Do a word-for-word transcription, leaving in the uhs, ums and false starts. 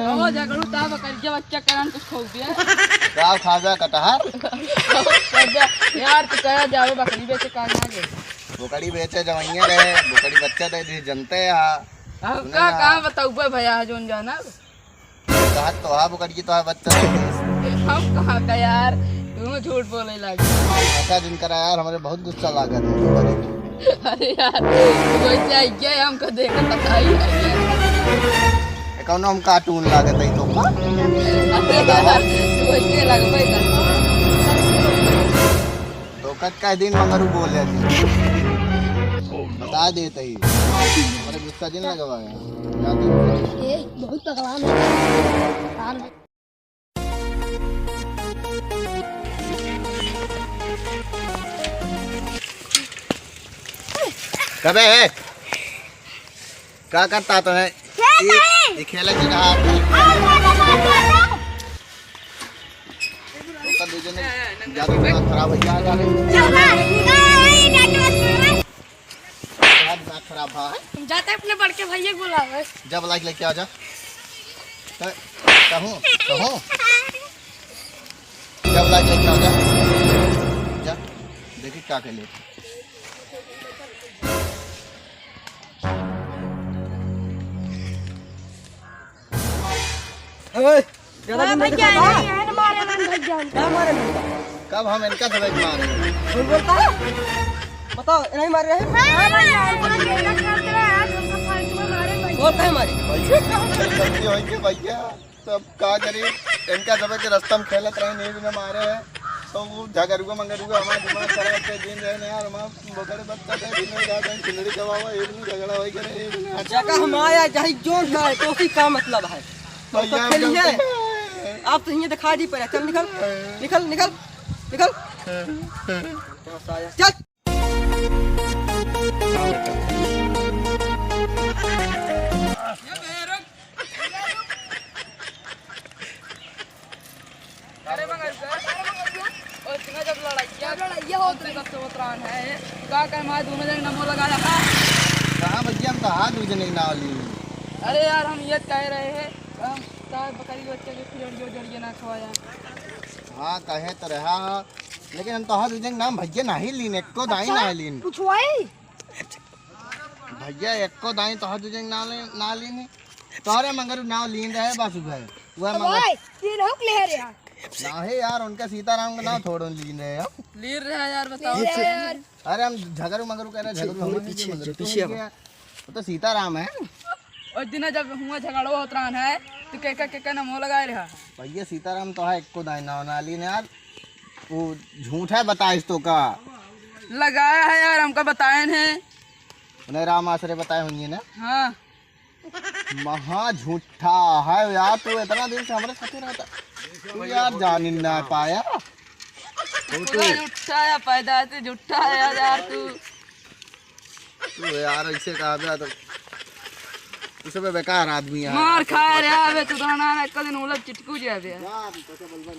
ओ झगड़ू, ता बकरिया बच्चा करन कुछ खो दिया। का खाबे कटहर? यार, तू कहा जावे बकरी बेचे का ना गे? बकरी बेचे जवैया रहे, बकरी बच्चा दे दी, जनते हा। अब सुने का, ना। कहाँ बताऊबे भैया, जोन जाना। कहा तो हा बकरी तो हा बच्चा दे दी। हम कहाँ का यार, तू झूठ बोले लागे। ऐसा दिन करा यार, हमरे बहुत गुस्सा लागत है। अरे यार, तू वैसे आई गया, हमको देखा पता ही नहीं है। ये कौनो हम cartoon लागत है तो का? अरे यार, तू वैसे लगबे कर। तो कत का दिन मंगरू बोले थी। बता देते ही। हमारे गुस्सा दिन लगवा है। क्या दिन? ए, बहुत पकड़ान है। पकड़ान है। कबे है? का करता तो है? खेल ई, रहे। ई खेले की कहा? और क्या करता है? ओकर दू जने ज्यादा दिमाग खराब हो गया, जा रे। चल भाई, नहीं, नहीं, नहीं, नहीं, नहीं। बड़ा दिमाग खराब है। हम जाते हैं अपने बड़के भैया को बुलावे। जब लाइक लेके आ जा। त-, कहूँ, कहूँ। जब लाइक लेके आ जा। जा, देखी का के ले। ए, ज्यादा हाँ दिन भैया, देखा था? नहीं, नहीं, मारे ना भैया। क्या मारे नहीं? कब हम इनका दबे के मारे? झूठ बोलता है? बताओ, नहीं मारे हैं? हाँ भैया, इतना मेहनत करते रहे, आज हमको फालतू में मारे भैया। और कहे मारे? भैया, गलती हो गई भैया, तब का करी? इनका दबे के रास्ता में खेलत रहे, नींद में मारे हैं। तो वो झगरुआ मंगरुआ हमारा दिमाग खराब कर दिन रहे ना यार, हमारा बकरे बच्चा था, दिन में जाता है, खिचड़ी खवावा, एक दिन झगड़ा वही करे, एक दिन अच्छा, का हम आया, चाहे जोन का है, तो उसी का मतलब है। तो भैया, तो हम खेलिए। गलती है। आप तो हियाँ दिखा दी पड़े। चल निकल, निकल, निकल, निकल। चल। अरे मंगरुआ, और इतना जब लड़ाइया, जब लड़ाइया होत रही। तब तो होत रहन है। का कहे, मार दोनों जने नमो लगाया है। कहाँ भैया, हम तो हाथ दू जने के नाव ली। अरे यार, हम ये कह रहे हैं, हम तार बकरी बच्चे के खिलौड़ियो जड़िए ना खवाया। हाँ, कहे तो रहा, लेकिन हम तो हाथ दू जने के नाम भैया नहीं लीन, एको दाई अच्छा, नहीं लीन। कुछ हुआ ही? भैया, एको दाई तो हाथ दू जने के नाम ले-, ना लीन। तोहरे मंगरू नाव लीन रहे बस उहे। उहे तो मंगरू। भाई, ये लोग ले रहे हैं। नाहीं यार, उनका सीताराम का नाव थोड़ो लीन रहे हम। लीन रहे यार, बताओ। ले रहे यार। अरे हम झगरू मंगरू कह रहे, झगरू पीछे, हमन पीछे, नहीं पीछे, मंगरू। पीछे तो आओ। उनके, वो तो सीताराम है। और दिन जब हुआ झगड़ो होत रहन है, तो के के, के के नमो लगाए रहा। भैया सीताराम तो है, एको दाई नाव ना लीन यार। वो झूठा बताइस तो का? लगाया है यार, हमका बताए ने। उन्हें राम आसरे बताए होंगे ना? हाँ। महा झूठा है यार तू, इतना दिन से हमारे साथे रहता। तू यार जान ही ना पाया। तू पूरा झूठा है, पैदा से झूठा है यार, यार तू। तू यार ऐसे कहा बे तो, तू सब बेकार आदमी है। मार खाए रे अबे, तू तो ना, ना, एक दिन उलट चिटकू जाबे। यार, तो क्या बोलबा?